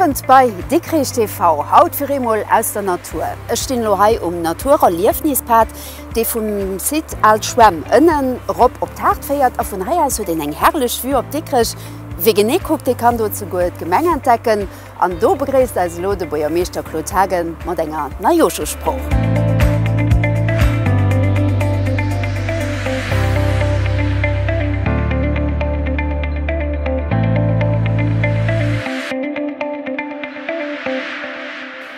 Owend bei Dikrich TV, haut fir eemol aus der Natur. Ech stinn elo hei um Naturerliefnispad, dee vum Site Al Schwämm ënnen erop op d'Haard féiert a vun hei aus huet een eng herrlech Vue op Dikrech. Wie genee kuckt, dee kann do souguer d'Gemeng entdecken. An do begréisst eis elo de Buergermeeschter Claude Haagen mat enger Neijooschusprooch.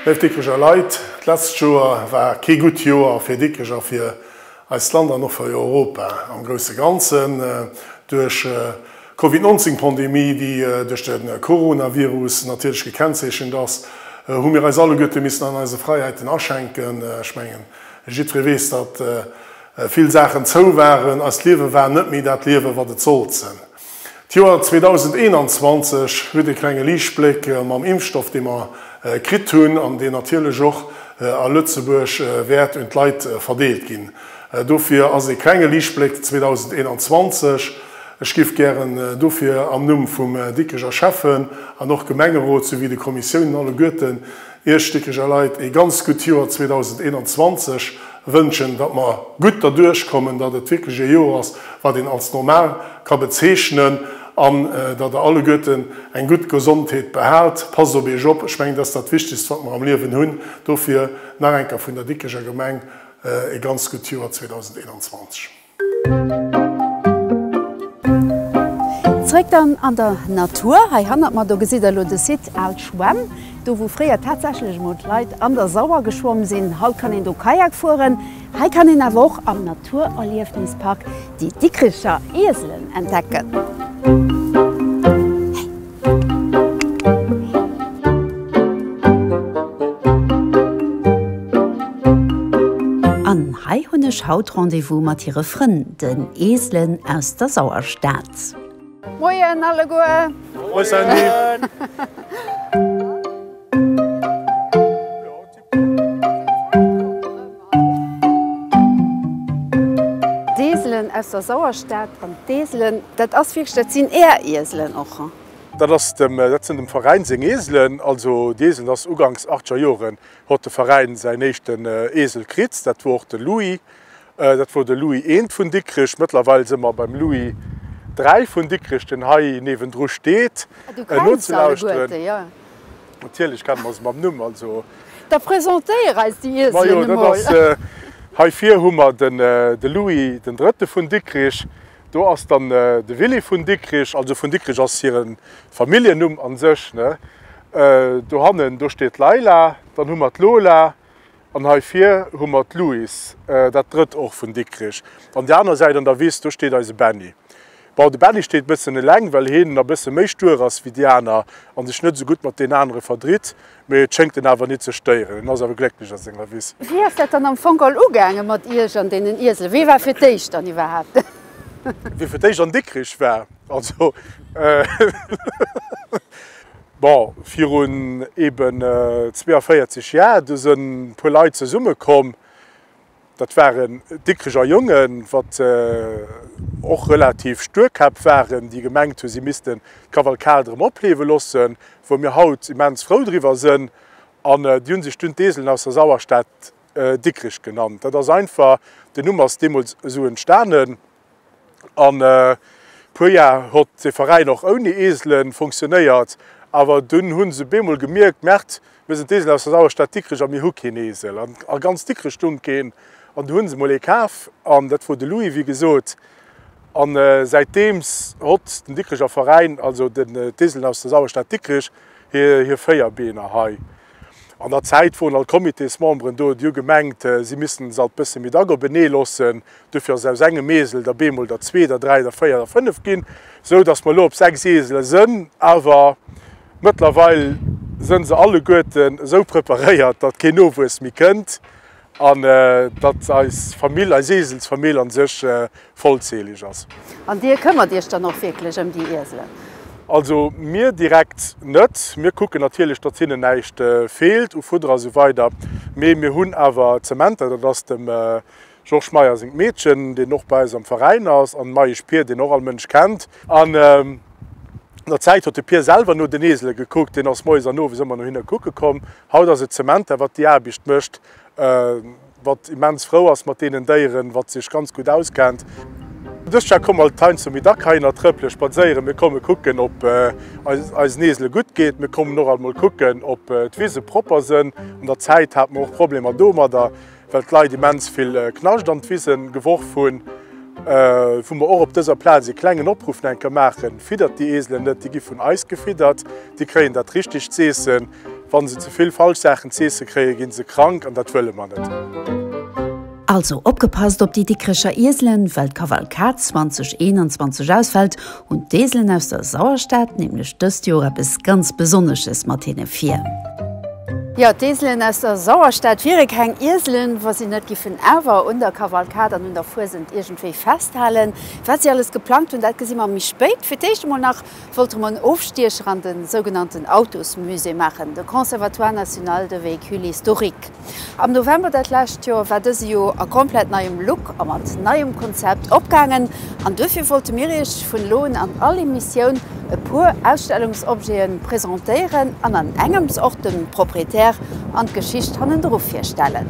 Léif Dikrecher Leit, d'letzt Joer war kee gutt Joer fir Dikrech a fir eist Land an och fir Europa am grousse Ganzen. Duerch d'Covid 19 Pandemie, déi duerch de Coronavirus natierlech gekennzeechent ass, hu mir eis alleguerte missen an eise Freiheiten aschenken. Ech mengen, jiddweree weess, datt vill Saachen zou waren. Eist Liewe war net méi dat Liewe wat et sollt sënn. D'Joer 2021 huet e klenge Liichtbléck mam Impfstoff, dee mer kritt hunn an deen natierlech och a Lëtzebuerg wäert un d'Leit verdeelt ginn. Dofir ass e klenge Liichtbléck 2021. Ech giff gären dofir am Numm vum Dikrecher Schäffen an och Gemengerot souwéi de Kommissiounen alleguerten Iech Dikrecher Leit ee ganz gutt Joer 2021 wënschen, datt mer gutt derduerch kommen, datt et wierklech ee Joer ass, wat een als normal ka bezeechnen an datt Der alleguerten eng gutt Gesondheet behaalt. Passt op Iech op, ech mengen, dat ass dat Wichtegst, wat mer am Liewen hunn. Dofir nach eng Kéier vun der Dikrecher Gemeng ee ganz gutt Joer 2021. Zréck dann an der Natur. Hei hannert mer, do gesitt der elo de Site Al Schwämm, do wou fréier tatsächlech emol d'Leit an der Sauer geschwomm sinn. Haut kann een do Kajak fueren. Hei kann een awer och am Naturerliefnispark déi Dikricher Ieselen entdecken. An hei hunn ech haut Rendez-vous mat hire Frënn, den Eselen aus der Sauerstad. Moien alleguer! Moie Sandy! D'Eselen aus der Sauerstad an d'Eselen, dat ass wierklech, dat sinn Är Ieselen och? Dat ass dem, dat sinn dem Veräin seng Eselen. Also déi Eselen ass uganks achtzeger Joren hott de Veräin säin éischten Esel kritt. Dat wor och de Louis. Dat wor de Louis I vun Dikrech. Mëttlerweil si mer beim Louis 3 vun Dikrech, deen hei niewendru steet. Du kenns se alleguerte, jo? Natierlech kenne mer se mam Numm, also. Da presentéier eis déi Ieselen emol. Majo, dat ass, hei vir hu mer den de Louis den Drëtte vun Dikrich, do ass dann de Willy vun Dikrich, also vun Dikrich ass hire Familljennumm a sech, ne. Dohannen, do steet d'Leila, dann hu mer d'Lola an hei vir hu mer d'Louis, dat Drëtt och vun Dikrich. An déi aner Säit an der Wiss, do steet eise Benny. Bon, de Benny steet bëssen eleng, well heen na bësse méi stuer ass wéi déi aner an sech net esou gutt mat deenen anere verdritt, mee et schéngt en awer nit ze stéieren. En ass awer glécklech a senger Wiss. Wéi ass dat dann am Fong all ugaange mat Iech an deenen Ieselen? Wee war fir d'éischt dann iwwerhaapt? Wie fir d'éischt an Dikrich war? Also, bon, virun eben 42 Jar, du sënn puer Leit zesummekomm, Dat waren Dikreger Jongen, wat och relativ Stuerkäpp waren, déi gemengt hu si missten d'Kavalkad erëm opliewe loossen, wou mir haut immens frou driwwer sënn. An déi hu sech dunn d'Eselen aus der Sauerstad Dikrich genannt. Dat ass einfach, den Numm ass deemools esou entstanen. An e puer Jar hott de Veräin och ouni Eselen fonktionnéiert, awer dunn hunn se beemol gemierkt, Merd, mir sinn d'Eselen aus der Sauerstad Dikrech a mir hu keen Esel. An a ganz Dikrech stung keen. An du hunn se mol ee kaf, an dat wor de Louis, wéi gesot. An säitdeems hott den Dikrecher Veräin, also den d'Eselen aus der Sauerstad Dikrech, hir hir Véierbeener hei. An der Zäit woren all d'Comitésmemberen do, déi hu gemengt, si missten se alt bësse méi dack openee loossen. Dofir ass aus engem Esel der bemol der zwee, der dräi, der véier, der fënnef ginn, sou datt mer elo op 6 Esele sënn. Awer mëttlerweil sënn se alleguerten esou preparéiert, datt keen Nowuess méi kënnt an datt eis Famill, eis Eselsfamill an sech vollzählig ass. An Dir këmmert Iech dann och wierklech ëm déi Ieselen? Also mir direkt net. Mir kucken natierlech, datt hinnen näischt feelt u Fudder a sou weider. Mee mir hunn awer Zementer, dat ass dem Georges Meyer sengt Meedchen, deen och bei eis am Veräin ass, an Mayesch Pier, deen och all Mënsch kennt. An. An der Zäit huet de Pier selwer no den Esele gekuckt, deen ass moies an owes ëmmer no hinne kucke komm. Haut ass et d'Samantha, wat déi Aarbecht mécht, wat immens frou ass mat deenen Déieren, wat sech ganz gutt auskennt. Dëst Jar komme mer alt heiansdo méi dack heihinner trëppelen, spadséieren. Mir komme kucken, ob eisen Esele gutt geet. Mir kommen och alt mol kucken, ob d'Wise propper sënn. An der Zäit hate mer och Problemer domadder. Well d'Leit immens vill Knascht an d'Wisen geworf hunn, wou mer och op dëser Plaz ee klengen Opruff nach eng Kéier maachen, Fiddert déi Eselen net, déi gi vun eis gefiddert, déi kréien dat Richtegt z'eessen. Wa se ze vill falsch Saachen z'eesse kréien, gi se krank an dat wëlle mer net. Also opgepasst op déi Dikrecher Ieselen, well d'Kavalkad 2021 ausfält, hunn d'Eselen aus der Sauerstad nämlech dëst Joer eppes ganz Besonnesches mat hinne vir. Jo, d'Eselen aus der Sauerstad wiere keng Ieselen, wa si net giffen awer un der Kavalkad an un der Fuesent iergendwéi festhalen. Wat si alles geplangt hunn, dat gesi mer méi spéit. Fir d'éischt emol nach wollte mer en Ofstiecher an de sougenannten Autosmusée maachen, de Conservatoire national de véhicules historiques. Am November dat lescht Joer war dëse jo a komplett neiem Look a mat neiem Konzept opgaangen an duerfir wollte mir iech vun elo un an all Emissioun e puer Ausstellungsobjeten presentéieren an an engems och dem Proprietär an d'Geschicht hannendru virstellen.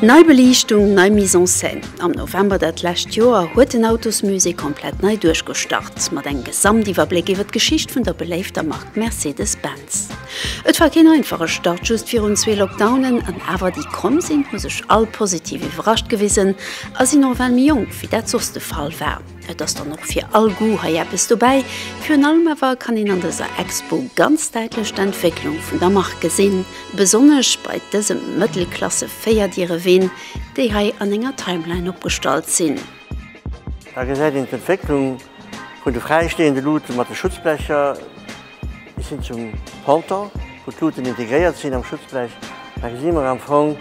Nei Beliichtung, nei Mise en scène, Am November dat lescht Joer huet den Autosmusée komplett nei duerchgestart, mat engem Gesamtiwwerbléck iwwer d'Geschicht vun der beléifter Mark. Mercedes-Benz. Et war keen einfache Start just virun zwee Lockdownen, an awer déi komm sinn, hu sech all positiv iwwerrascht gewisen a sinn och ewell méi jonk wéi dat soss de Fall war. Et ass dann och fir all Goût hei eppes dobäi. Virun allem awer kann een an dëser Expo ganz däitlech d'Entwécklung vun der Mark gesinn, besonnesch bei dësem Mëttelklasse-Véierdireween, déi hei an enger Timeline opgestallt sinn. Da gesäit een d'Entwécklung vun de fräistehende Luute mat de Schutzblecher bis hin zum Ponton, wou d'Luuten integréiert sinn am Schutzblech. Da gesi mer am Fong,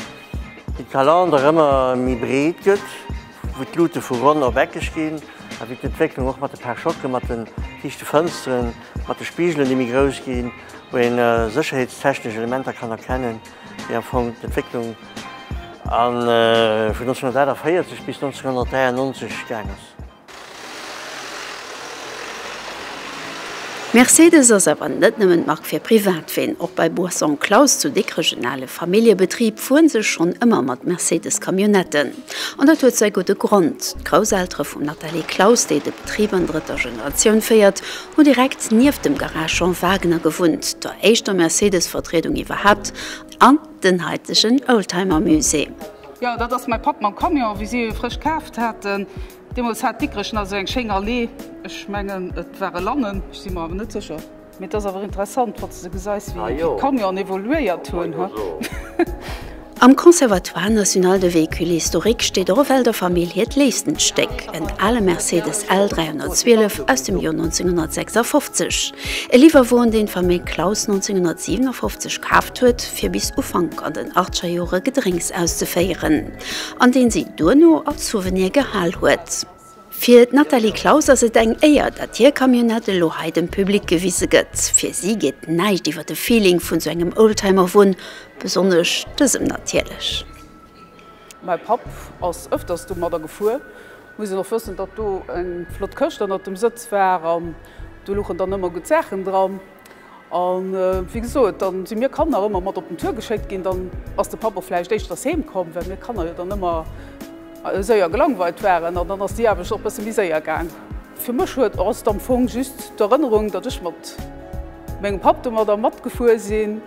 wéi d'Calandre ëmmer méi breet gëtt, wou d'Luute vu ronn op eckeg ginn a wéi d'Entwécklung och mat de Pare-choquen, mat de viischte Fënsteren, mat de Spigelen, déi méi grouss ginn, wou een sécherheetstechnesch Elementer kann erkennen, déi am Fong d'Entwécklung a vun 1948 bis 1993 gaang ass. Mercedes ass awer net nëmmen d'Mark fir Privatween. Och bei Boisson Claus zu Dikrech, en ale Familljebetrib, fueren se schonn ëmmer mat Mercedes-Camionnetten. An dat huet säi gudde Grond, D'Grousseltere vum Nathalie Claus, déi de Betrib an drëtter Generatioun féiert, hunn direkt nieft dem Garage Jean Wagner gewunnt, der éischter Mercedes-Vertriedung iwwerhaapt an Den haitegen Oldtimer-Musée. Jo, dat ass mäi Papp mam Camion, wéi si e frësch kaaft haten. Deemools hat Dikrech nach esou eng schéin Allee. Ech mengen, et ware Lannen, ech si mer awer net sécher. Mee et ass awer interessant, wann s de gesäis, wéi d'Camionen evoluéiert hunn. Am Conservatoire national de véhicules historiques steet och ewell der Famill hiert léifstent Stéck, en ale Mercedes L 312 aus dem Joer 1956. E Liwwerwon, deen d'Famill Claus 1957 kaaft huet, fir bis Ufank an den Achtgerjore Gedrénks auszeféieren, an deen si duerno als Souvenir gehal huet. Fir d'Nathalie Claus ass et eng Éier, datt hir Camionnette elo hei dem Public gewise gëtt. Fir si geet näischt iwwer de Feeling vun sou engem Oldtimer-Won, besonnesch dësem natierlech. Mäi Papp ass ëfters domadder gefuer. Muss een och wëssen, datt do eng flott Këscht ënnert dem Sëtz war an do luchen dann ëmmer gutt Saachen dran. An wéi gesot, dann si mir Kanner ëmmer mat op den Tour geschéckt ginn. Dann ass de Papp och vläicht éischters heem komm, well mir Kanner jo dann ëmmer séier gelangweilt waren an dann ass déi Aarbecht och bësse méi séier gaang. Fir mech huet ass et am Fong just d'Erënnerung, datt ech mat mengem Papp domadder matgefuer sinn.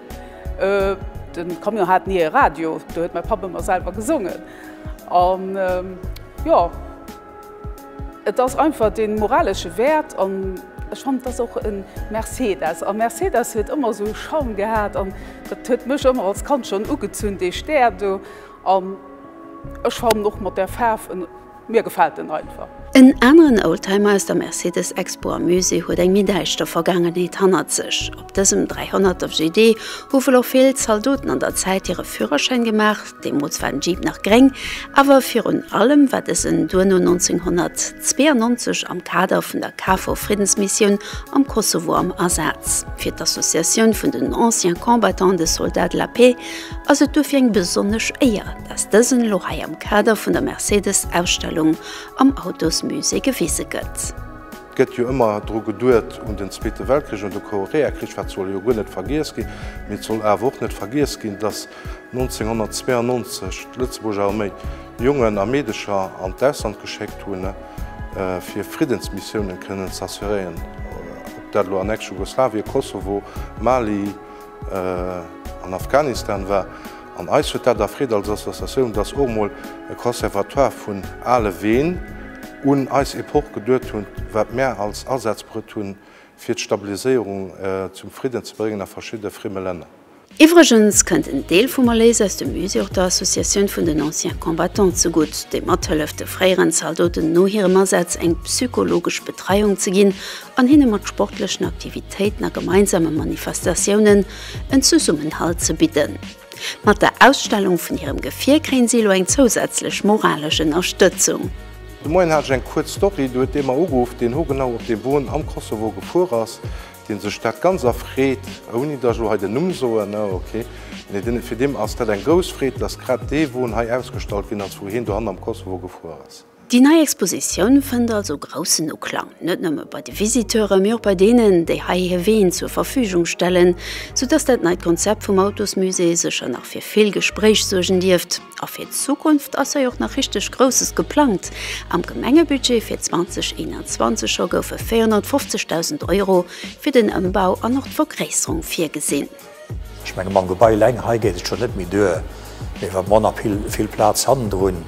De Camion hat ni e Radio, do huet mäi Papp ëmmer selwer gesongen. An jo, et ass einfach dee moralesche Wäert an ech fannen, et ass och e Mercedes. A Mercedes huet ëmmer esou e Charme gehat an dat huet mech ëmmer als Kand schonn ugezunn, dee Stär do. An ech fannen och mat där Faarf, mir gefält en einfach. En aneren Oldtimer aus der Mercedes Expo am Musée huet eng méi däischter Vergaangenheet hannert sech. Op dësem 300er GD hu wuel och vill Zaldoten an der Zäit hire Führerschäin gemaach. Deemools war den Jeep nach gréng, awer virun allem war dësen duerno 1992 am Kader vun der KFOR-Friddensmissioun am Kosovo am Asaz. Fir d'Associatioun vun den Anciens Combattants et Soldats de la Paix ass et duerfir eng besonnesch Éier, dass dësen elo hei am Kader vun der Mercedes-Ausstellung am Autosmusée gewise gëtt. Et gëtt jo ëmmer dru geduet un den Zweete Weltkrich, un de Koreakrich, wat soll jo guer net vergiess ginn. Mee et soll awer och net vergiess ginn, dass 1992 d'Lëtzebuerger Arméi Jongen a Meedecher an d'Ausland geschéckt hunn, fir Friddensmissiounen kënnen ze assuréieren, ob dat elo an Ex-Jugoslawien, Kosovo, Mali an Afghanistan war. An eis huet dat erfreet als Associatioun, dass och emol e Conservatoire vun ale Ween un eis Epoch geduet hunn, wat mär als Asaz bruet hunn, fir d'Stabiliséierung zum Fridden ze bréngen a verschidde frieme Länner. Iwwregens kënnt en Deel vum Erléis aus dem Musée och der Associatioun vun den Anciens Combattants zegutt, déi mathëlleft de fréieren Zaldoten no hirem Asaz eng psychologesch Betreiung ze ginn an hinne mat sportlechen Aktivitéiten a gemeinsame Manifestatiounen en Zesummenhalt ze bidden. Mat der Ausstellung vun hirem Gefier kréien si elo eng zousätzlech moralesch Ënnerstëtzung. De Moien hat ech eng kuerz Story, do huet dee mer ugeruff, deen hogenau op deem Won am Kosovo gefuer ass, dee sech dat ganz erfreet, ouni datt ech elo hei den Numm soen, ne, ok, mee deen, fir deem ass dat eng grouss Freed, datt grad dee Won hei ausgestallt ginn ass, wou hien dohannen am Kosovo gefuer ass. Déi nei Expositioun fënnt also groussen Uklang, net nëmme bei de Visiteuren, mee och bei deenen, déi hei hir Ween zur Verfügung stellen, sou dass dat neit Konzept vum Autosmusée sécher nach fir vill Gespréich suergen dierft. A fir d'Zukunft ass hei och nach richteg Grousses geplangt. Am Gemengebudget fir 2021 scho goufe 450.000 Euro fir den Ëmbau an och d'Vergréisserung virgesinn. Ech menge mam Gebai eleng hei geet et schonn net méi duer, mee wa mer nach vill Plaz hannendrun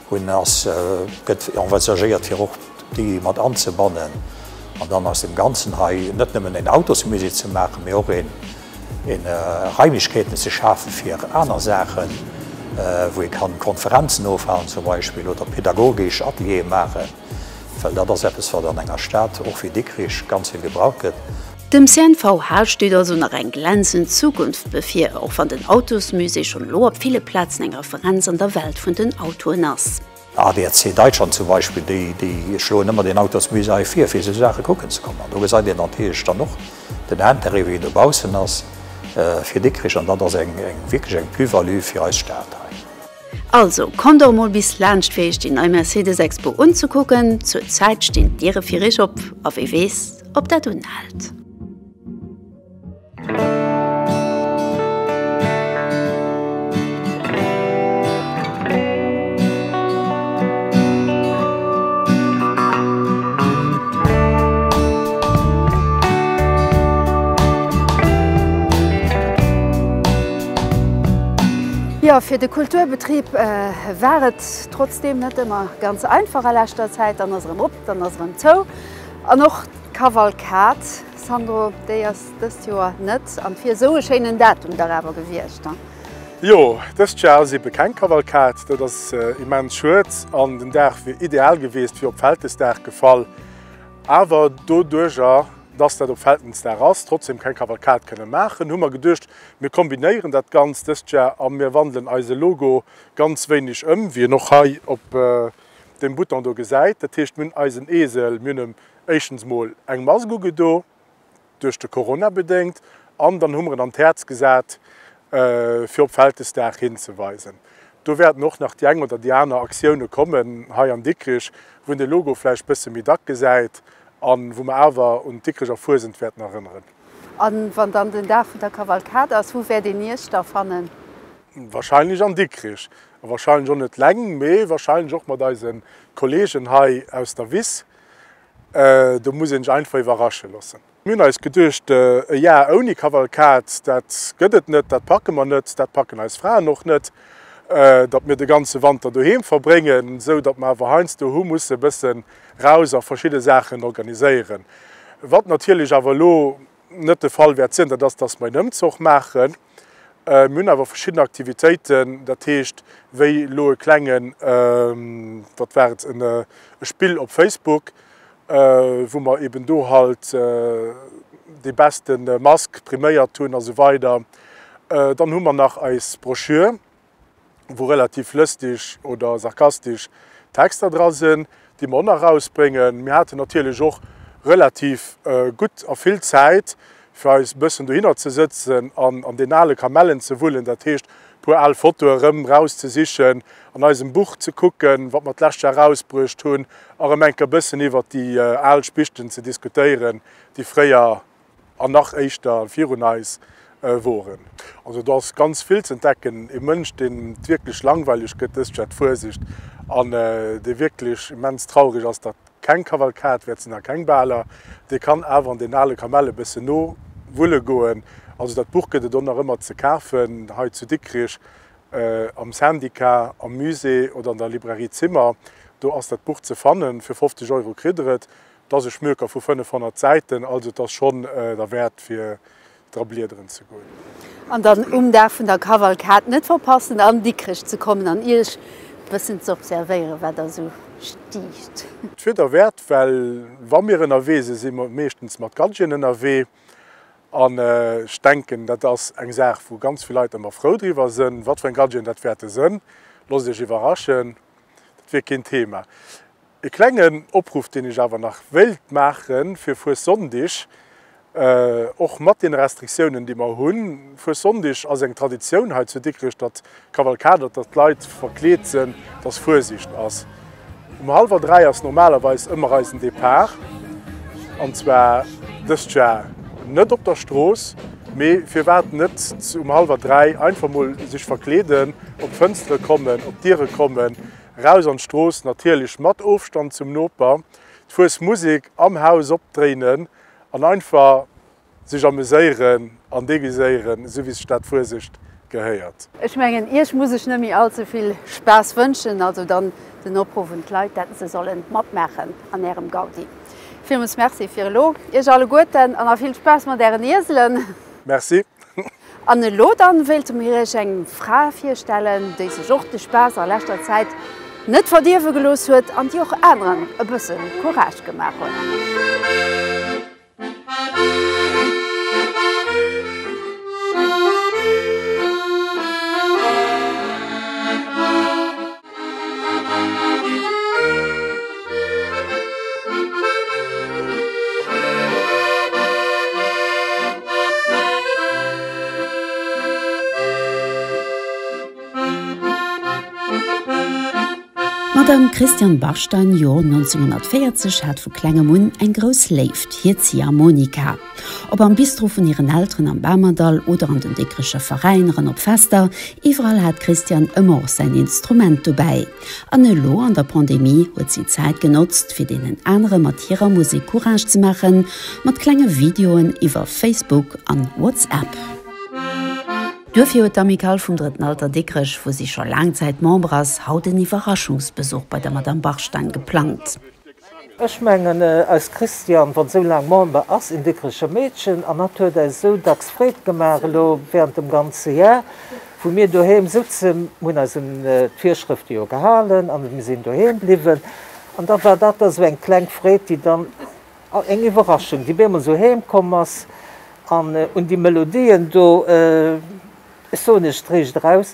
hunn, ass, gëtt envisagéiert fir och déi mat anzebannen an dann aus deem Ganzen hei net nëmmen en Autosmusée ze maachen, mee och een Raimlechkeeten ze schafe fir aner Saachen, wou ee kann Konferenzen ofhalen zum Beispill oder pedagogesch Ateliere maachen. Well dat ass eppes, wat an enger Stad, och wéi Dikrich, ganz vill gebraucht gëtt. Dem CNVH steet also nach eng glänzend Zukunft bevir, och wann den Autosmusée schonn elo op ville Plazen eng Referenz an der Welt vun den Autoen ass. ADAC Deutschland zum Beispill, déi schloen ëmmer den Autosmusée hei vir, fir esou Saache kucken ze kommen. An do gesäit een natierlech dann och den Intérêt, wéi en dobaussen ass fir Dikrich. An dat ass eng wierklech eng Plus-value fir eis Stad hei. Also, kommt och emol bis laanscht fir iech déi nei Mercedes Expo unzekucken. Zur Zäit stinn d'Diere fir iech op a wie weess ob dat unhält. Jo, fir de Kulturbetrib war et trotzdeem net ëmmer ganz einfach a leschter Zäit. Dann ass erëm op, dann ass erëm zou. An och d'Kavalkad, Sandro, déi ass dëst Joer net. An et wier esou e schéinen Datum dach awer gewiescht, ne? Jo, dëst Jar ass ebe keng Kavalkad. Dat ass immens schued. An den Dag wier ideal gewiescht, wier op Vältesdag gefall. Awer doduercher, dass dat op Vältensdag ass, trotzdem keng Kavalkad kënne maachen, hu mer geduecht, Mir kombinéieren dat Ganzt dëst Jar a mir wandelen eise Logo ganz wéineg ëm, wéi een och hei op deem Bouton do gesäit. Dat heescht, mir hunn eisen Esel, mir hunn em éischtens mol eng Mask ugedo, duerch de Corona bedéngt, an dann hu mer en an d'Häerz gesat, fir op Vältesdag hinzeweisen. Do wäerten och nach déi eng oder déi aner Aktioune kommen hei an Dikrich, wou een de Logo vläicht bësse méi dack gesäit a wou mer awer un d'Dikricher Fuesent wäerten erënneren. A wann dann den Dag vun der Kavalkad ass, wou wäert een Iech da fannen? Wahrscheinlech an Dikrich. A wahrscheinlech och net leng, mee wahrscheinlech och mat eise Kollegen hei aus der Wiss. Do muss een sech einfach iwwerrasche loossen. Mir hunn eis geduecht, e Jar ouni Kavalkad, dat gëtt et net, dat packe mer net, dat packen eis Fraen och net, datt mir de ganze Wanter doheem verbréngen, esou datt mer awer heiansdo hu musse e bëssen raus a verschidde Saachen organiséieren. Wat natierlech awer elo net de Fall wäert sinn, dat ass, dass mer een Ëmzoch maachen. Mir hunn awer verschidden Aktivitéiten, dat heescht wéi elo e klengen, wat war et, e Spill op Facebook, wou mer eben do halt déi beste Mask priméiert hunn a sou weider. Dann hu mer nach eis Broschür, wou relativ lëstig oder sarkastisch Texter dra sinn, déi mer och nach erausbréngen. Mir haten natierlech och relativ gutt a vill Zäit, fir eis e bëssen dohinner ze sëtzen an an den ale Kamellen ze wullen, dat heescht e puer al Fotoe erëm erauszesichen, an eisem Buch ze kucken, wat mer d'lescht Jar erausbruecht hunn, a erëm eng Kéier e bëssen iwwert déi al Spichten ze diskutéieren, déi fréier an nach éischter virun eis woren. Also do ass ganz vill z'entdecken. E Mënsch, deem et wierklech langweileg gëtt dëst Jar d'Fuesicht an dee wierklech immens traureg ass, datt keng Kavalkad wäert sinn a keng Baler, dee kann awer an den ale Kamelle bëssen nowulle goen. Also dat Buch gëtt et och nach ëmmer ze kafen hei zu Dikrich am Syndicat, am Musée oder an der Librairie Zimmer. Do ass dat Buch ze fannen. Fir 50 Euro kritt der et. Et ass e Schmöker vu 500 Säiten, also et ass schonn derwäert fir dra bliederen ze goen. An dann um Dag vun der Kavalkad net verpassen an Dikrech ze kommen an iech bëssen ze observéieren wat der sou stiicht. Et wier derwäert, well wa mir ënnerwee sinn, si mer meeschtens mat Gadgeten ënnerwee an ech denken dat ass eng Saach wou ganz vill Leit ëmmer frou driwwer sënn. Wat fir eng Gadgeten dat wäerte sënn, loosst iech iwwerraschen, dat wier keen Thema. E klengen Opruff, deen ech awer nach wéilt maache fir Fuessonndeg, och mat deene Restriktiounen, déi mer hunn. Fuessonndeg ass eng Traditioun hei zu Dikrech, datt Kavalkad, datt d'Leit verkleet sinn, datt Fuesicht ass. Um hallwer 3 ass normalerweis ëmmer eisen Depart, an zwar dëst Jar net op der Strooss, mee firwat net um hallwer 3 einfach mol sech verkleeden, op d'Fënstere kommen, op d'Diere kommen, Raus an d'Strooss, natierlech mat Ofstand zum Noper, d'Fuesmusek am Haus opdréinen an einfach sech ameséieren an deguiséieren, esou wéi sech dat Fuesecht gehéiert. Ech mengen, Iech muss ech net méi all ze vill Spaass wënschen, also dann den Opruff un d'Leit, dat se sollen matmaachen an Ärem Gaudi. Villmools Merci fir elo, Iech alleguerten, an a vill Spaass mat Ären Ieselen. Merci. An elo dann wéilte mir iech eng Fra virstellen, déi sech och de Spaass a leschter Zäit net verdierwe gelooss huet an déi och aneren e bësse Courage gemaach huet. D'Madame Christiane Bachstein, Jor 1940, hat vu klengem un eng grouss Léift, hir Ziehharmonika. Ob am Bistro vun hiren Elteren am Bamerdall oder an den Dikrecher Veräiner an op Fester, iwwerall hat d'Christiane ëmmer och säin Instrument dobäi. An elo an der Pandemie huet si d'Zäit genotzt, fir deenen anere mat hirer Musek Courage ze maachen, mat klenge Videoen iwwer Facebook an WhatsApp. Duerfir huet d'Amicale vum Drëtten Alter Dikrech, wou si scho laang Zäit Member ass, haut en Iwwerraschungsbesuch bei der Madame Bachstein geplangt. Ech mengen, eist Christiane, wann esou laang Member ass, en Dikrecher Meedchen, an hatt huet äis esou dacks Freed gemaach elo während dem ganze Jar, wou mir doheem souzen, mir hunn eis un d'Virschrëfte jo gehalen an mir sinn doheem bliwwen, an da war dat da esou eng kleng Freed, déi dann, eng Iwwerraschung, déi bemol esou heem komm ass, an un déi Melodien do, ech soen iech et riicht eraus,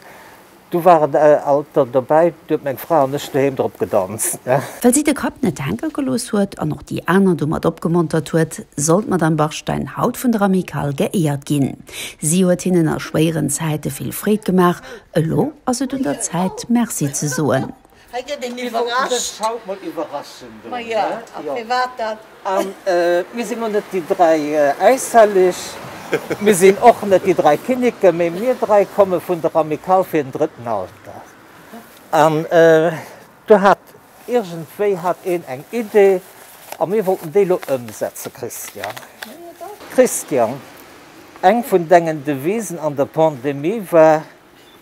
Do waren alt der dobäi, do huet meng Fra an ech doheem drop gedanzt. Well si de Kapp net hänke gelooss huet an och déi aner domat opgemontert huet, soll d'Madame Bachstein haut vun der Amicale geéiert ginn. Si huet hinnen a schwéieren Zäite vill Freed gemaach, elo ass et un der Zäit Merci ze soen. Hei gëtt een iwwerrascht. Haut mol iwwerraschen do. Maja, a firwat dat? An mir sinn och net déi 3 Äishelleg, mir sinn och net déi 3 Kinneken, mee mir 3 komme vun der Amicale fir den drëtten Alter. An do hat iergendwéi hat een eng Idee a mir wollten déi elo ëmsetzen, Christian. Christian, eng vun dengen Devisen an der Pandemie war,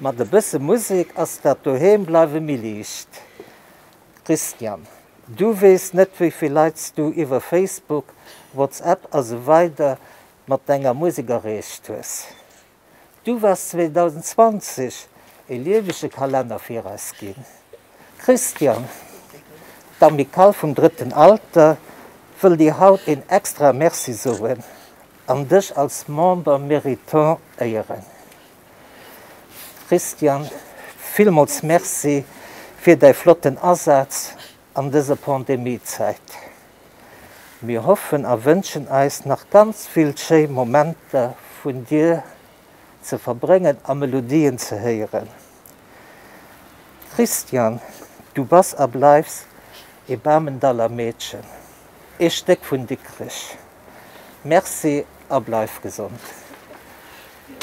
Mat e bësse Musek ass dat Doheembleiwe méi liicht. Christian, du weess net wéi vill Leit s du iwwer Facebook, WhatsApp a sou weider mat denger Musek erreecht hues. Du waars 2020 e liewege Kalenner fir eis ginn. Christian, d'Amicale vum Drëtten Alter wëll dir haut een extra Merci soen an dech als Member méritant éieren. Christian, villmools Merci fir däi flotten Asaz an dëser Pandemiezäit. Mir hoffen a wënschen eis nach ganz vill schéi Momenter vun dir ze verbréngen a Melodien ze héieren. Christian, du bass a bleifs ee Bamendaller Meedchen, ee Stéck vun Dikrech. Merci a bleif gesond.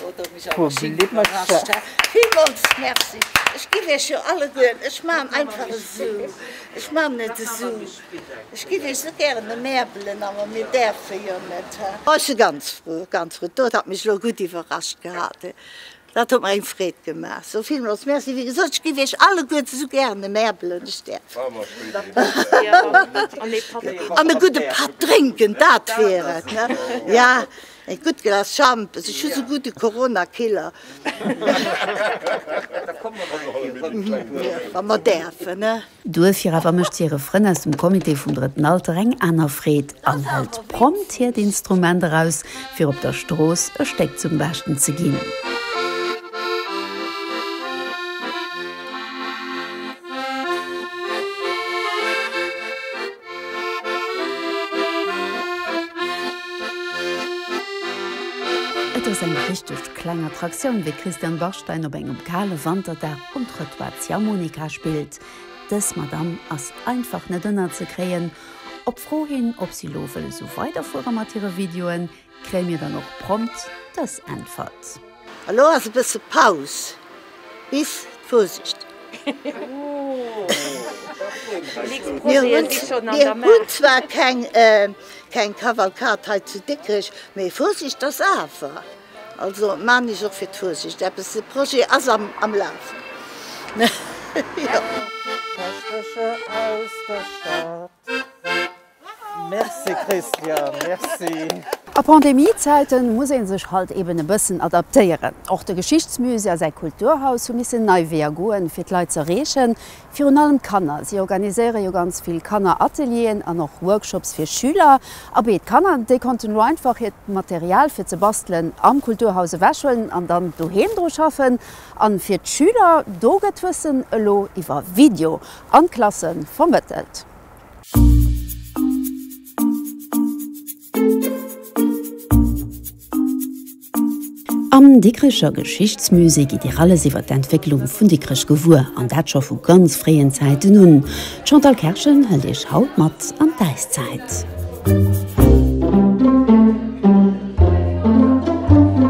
Jo, do hunn ech awer schéin iwwerrascht, he. Villmools merci. Ech giff iech jo allegueren, ech maachen einfach esou, ech maachen et esou, ech giff iech esou gären emäerbelen, awer mir däerfe jo net, he. Oh, ech si ganz frou, ganz frou. Dat hat mech elo gutt iwwerrascht gehat, he. Dat huet mer eng Freed gemaach. Sou villmools merci. Wéi gesot, ech giff iech alleguerten esou gären emäerbelen, ech däerf net. An e gudde Patt drénken, dat wier et, ne? Ja. E gutt Glas Schampes, ech hu sou gudde Corona-Killer. Wa mer däerfen, ne? Duerfir awer mécht si hire Frënn aus dem Comité vum Drëtten Alter eng aner Freed an hëlt prompt hiert Instrument eraus, fir op der Strooss e Stéck zum Beschten ze ginn. Et ass eng richteg kleng Attraktioun, wéi d'Christiane Bachstein op engem kale Wanterdag um Trëttoir Ziehharmonika spillt. Dës Madamm ass einfach net ënnerzekréien. Op d'Fro hin, ob si lo wëll esou weiderfuere mat hire Videoen, kréie mir dann och prompt dës Äntwert. Elo ass e bësse Paus bis d'Vorsicht. Mir hunn zwar keng Kavalkad hei zu Dikrech, mee Vorsicht ass awer. Also maan ech och fir d'Vorsicht eppes. De Projet ass am Lafen. Päschtercher aus der Stad. Merci Christian, merci. A Pandemiezäiten muss ee sech halt eben e bëssen adaptéieren. Och de Geschichtsmusée a säi Kulturhaus hu missen nei Weeër goen, fir d'Leit z'erreechen. Virun allem d'Kanner. Si organiséiere jo ganz vill Kanneratelieren an och Workshops fir Schüler. Abee, d'Kanner, déi konnten elo einfach hiert Material fir ze bastelen am Kulturhaus ewechhuelen an dann doheem dru schaffen. An fir d'Schüler, do gëtt d'Wëssen elo iwwer Video an d'Klasse vermëttelt. Am Dikrecher Geschichtsmusée gitt Dir alles iwwer d'Entwécklung vun Dikrech gewuer, an dat scho vu ganz fréien Zäiten un. D'Chantal Kerschen hëlt Iech haut mat an d'Äiszäit.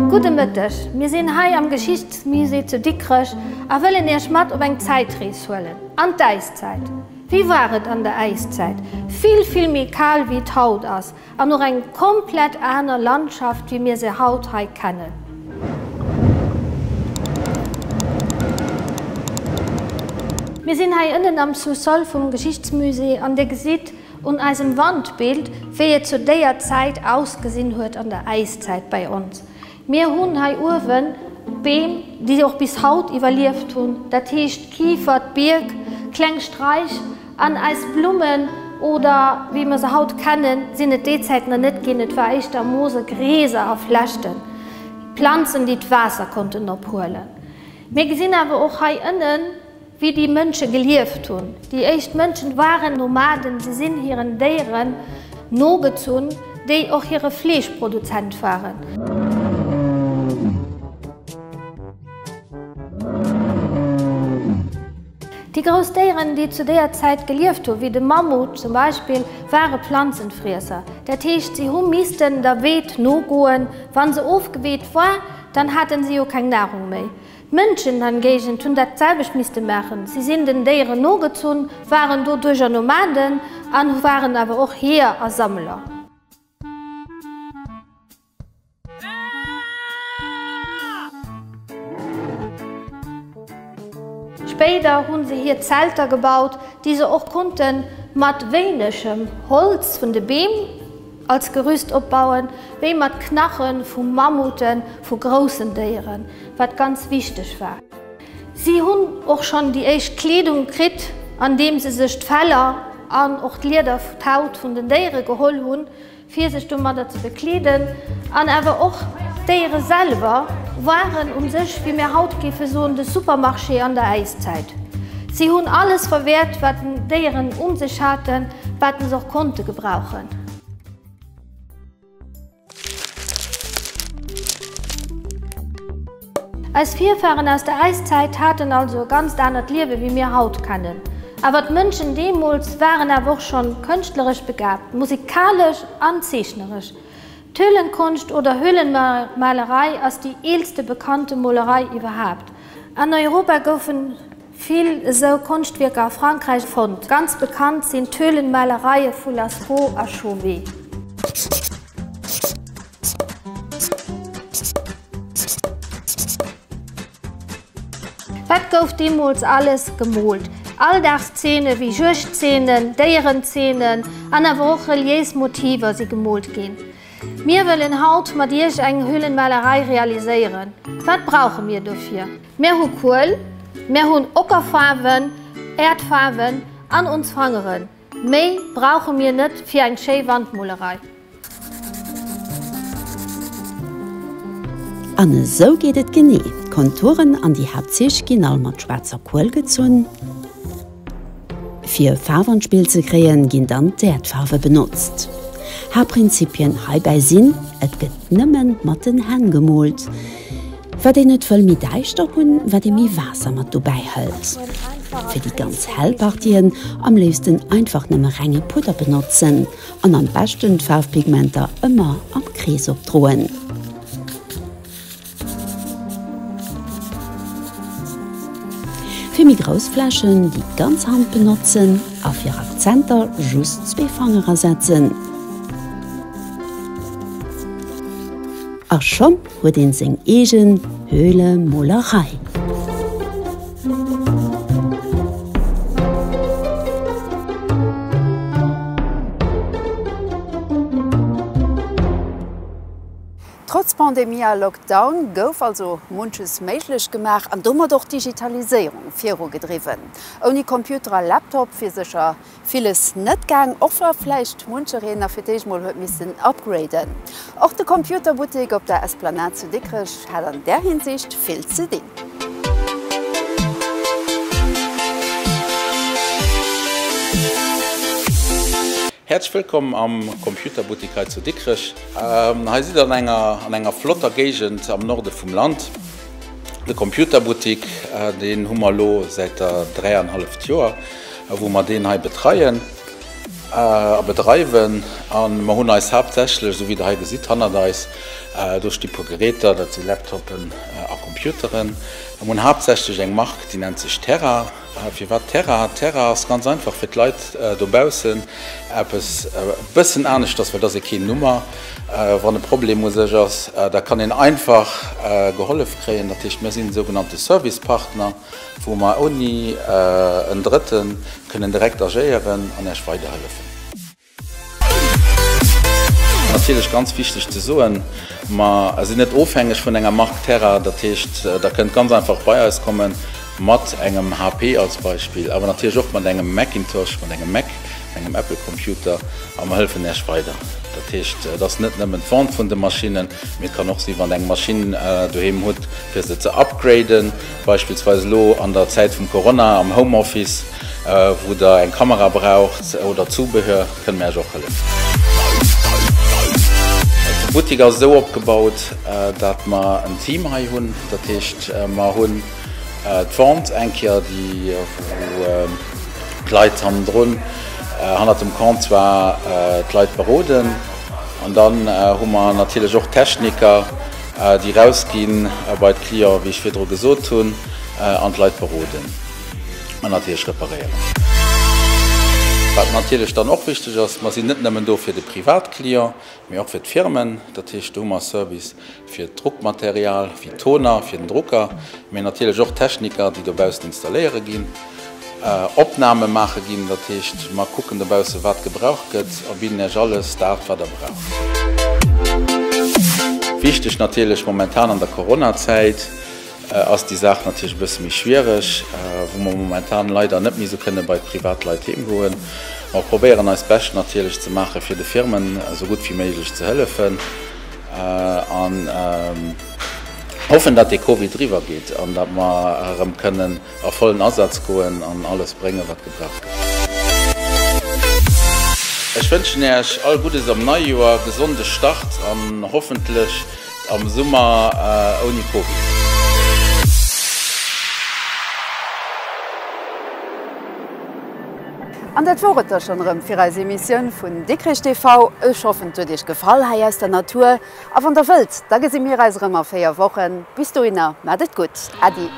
Gudde Mëtteg, mir sinn hei am Geschichtsmusée zu Dikrech a wëllen Iech mat op eng Zäitrees huelen, an d'Äiszäit. Wéi war et an der Äiszäit? Vill, vill méi kal wéi et haut ass an och eng komplett aner Landschaft wéi mir se haut hei kennen. Mir sinn hei ënnen am Sous-sol vum Geschichtsmusée an dir gesitt un eisem Wandbild wéi et zu déier Zäit ausgesinn huet an der Äiszäit bei ons. Mir hunn hei uewen Beem, déi och bis haut iwwerlieft hunn, dat heescht d'Kifer, d'Bierk, kleng Straich an eis Blummen oder wéi mer se haut kennen, sinn et déi Zäit nach net ginn. Et war éischter Moose, Grieser a Flechten, Planzen, déi d'Waasser konnten ophuelen. Mir gesinn awer och hei ënnen, Wéi déi Mënsche gelieft hunn. Déi éischt Mënschen waren Nomaden, se sinn hiren Déieren nogezunn, déi och hire Fleeschproduzent waren. Déi grouss Déieren, déi zu deeër Zäit gelieft hunn, wéi de Mammut zum Beispill, ware Planzenfriesser. Dat heescht, si hu missten der Weed nogoen. Wa se ofgeweet war, dann haten si jo keng Nahrung méi. D'Mënschen hangéigent hunn dat selwecht misste maachen. Si sinn den Déieren nogezunn, waren doduercher Nomaden an waren awer och Jeeër a Sammler. Spéider hu se hir Zelter gebaut, déi se och konnte mat wéinegem Holz vun de Beem. als Gerüst opbauen, wéi mat Knache vu Mammuten, vu groussen Déieren, wat ganz wichteg war. Si hunn och schonn déi éischt Kleedung kritt, andeem se sech d'Feller an och d'Lieder, d'Haut vun den Déiere geholl hunn, fir sech domadder ze bekleeden. An awer och d'Déiere selwer waren u sech, wéi mir haut géife soen, de Supermarché an der Äiszäit. Si hunn alles verwäert, wat d'Déieren un sech haten, wat se och konnte gebrauchen. Eis Virfahren aus der Äiszäit haten also e ganzt anert Liewe wéi mir haut kennen. Awer d'Mënschen deemools waren awer och schonn kënschtleresch begaabt, musikalesch an zeechneresch. D'Höhlenkonscht oder Höhlenmalerei ass déi eelste bekannte Molerei iwwerhaapt. An Europa goufen Vill esou Konschtwierker a Frankräich fonnt. Ganz bekannt sinn d'Höhlenmalereie vu Lascaux a Chauvet. Wat gouf deemools alles gemoolt? Alldagsszene wéi Juegdzeenen, Déierenzeenen an awer och reliéis Motiver si gemoolt ginn. Mir wëllen haut mat iech eng Höhlenmalerei realiséieren. Wat brauche mir dofir? Mir hu Kuel, mir hunn Ockerfaarwen, Äerdfaarwen an ons Fangeren. Méi brauche mir net fir eng schéi Wandmolerei. An esou geet et genee, D'Konturen an déi Haaptzich ginn all mat schwaarzer Kuel gezunn. Fir Faarf an d'Spill ze kréien, ginn dann d'Äerdfaarwe benotzt. Haaptprinzipien heibäi sinn, Et gëtt nëmme mat den Hänn gemoolt. Wat een et wëll méi däischter hunn, wat ee méi Waasser mat dobäi hëlt. Fir déi ganz hell Partien am léifsten einfach nëmme renge Pudder benotzen an am beschten d'Faarfpigmenter ëmmer am Krees opdroen. Fir méi grouss Flächen déi ganz Hand benotzen a fir Akzenter just zwee Fanger asetzen. A schonn huet een seng eegen Höhlemolerei. Trotz Pandemie a Lockdown gouf also munches méiglech gemaach an domat och d'Digitaliséierung virugedriwwen. Ouni Computer a Laptop wier sécher villes net gaang, och wa vläicht munchereen nach fir d'éischt mol huet missen upgraden. Och de Computerbuttek op der Esplanade zu Dikrech hat an där Hinsicht vill ze dinn. Häerzlech wëllkomm am Computerbuttek hei zu Dikrech. Hei sidd der an enger an enger flotter Géigend am Norde vum Land. De Computerbuttik, deen hu mer elo säit der dräianhalleft Joer, wou mer deen hei betreien a bedreiwen. A mer hunn eis haaptsächlech, esou wéi der hei gesitt hannert eis, do sti puer Geräter, dat si Laptopen a Computeren. Mer hunn haaptsächlech eng Mark, déi nennt sech Terra. Firwat Terra? Terra ass ganz einfach fir d'Leit dobaussen eppes e bëssen aneschters, well et ass ee keen Nummer. Wann e Problem u sech ass, da kann een einfach gehollef kréien. Dat heescht, mir sinn sougenannte Servicepartner, wou mer ouni en Drëtte kënnen direkt agéieren an Iech weiderhëllefen. Natierlech ganz wichteg ze soen, mer sinn net ofhängeg vun enger Mark Terra. Dat heescht, der kënnt ganz einfach bei eis komme mat engem HP als Beispill, awer natierlech och mat engem Macintosh, mat engem Mac, engem Apple Computer a mer hëllefen Iech weider. Dat heescht, et ass net nëmmen d'Vente vun de Maschinnen, mee et kann och sinn, wann Der eng Maschinn doheem hutt, fir se ze upgraden, Beispillsweis elo an der Zäit vum Corona am Homeoffice, wou der eng Kamera braucht oder Zubehör, kënne mir Iech och hëllefen. De Buttik ass esou opgebaut, dat mer en Team hei hunn. Dat heescht, mer hunn d'Vente eng Kéier, déi wou d'Leit hannendrun, hannert dem Comptoir d'Leit beroden. An dann hu mer natierlech och Techniker, déi rausginn bei d'Clienten, wéi ech virdru gesot hunn, an d'Leit beroden an natierlech reparéieren. Wat natierlech dann och wichteg ass, mer sinn net nëmmen do fir de Privatclient, mee och fir d'Firmen. Dat heescht, do hu mer e Service fir d'Druckmaterial, fir d'Toner, fir den Drucker, mee natierlech och Techniker, déi dobaussen installéiere ginn. Opname maache ginn. Dat heescht, mer kucken dobausse wat gebraucht gëtt a bidden Iech alles dat, wat Der braucht. Wichteg natierlech momentan an der Coronazäit ass déi Saach natierlech e bësse méi schwiereg, wou mer momentan leider net méi esou kënne bei d'Privatleit heem goen. Mer probéieren eist Bescht natierlech ze maache fir de Firmen esou gutt wéi méiglech ze hëllefen an hoffen, datt dee Covid eriwwer geet an datt mer erëm kënnen a vollen Asaz goen an alles bréngen, wat gebraucht gëtt. Ech wënschen Äech all Guddes am Neijoer, gesonde Start an hoffentlech am Summer ouni Covid. An dat wor et da schon erëm fir eis Emissioun vun Dikrech TV. Ech hoffen et huet iech gefall hei aus der Natur. A wann der wëllt, da gesi mir eis erëm a 4 Wochen. Bis dohinner, maacht et gutt. Äddi.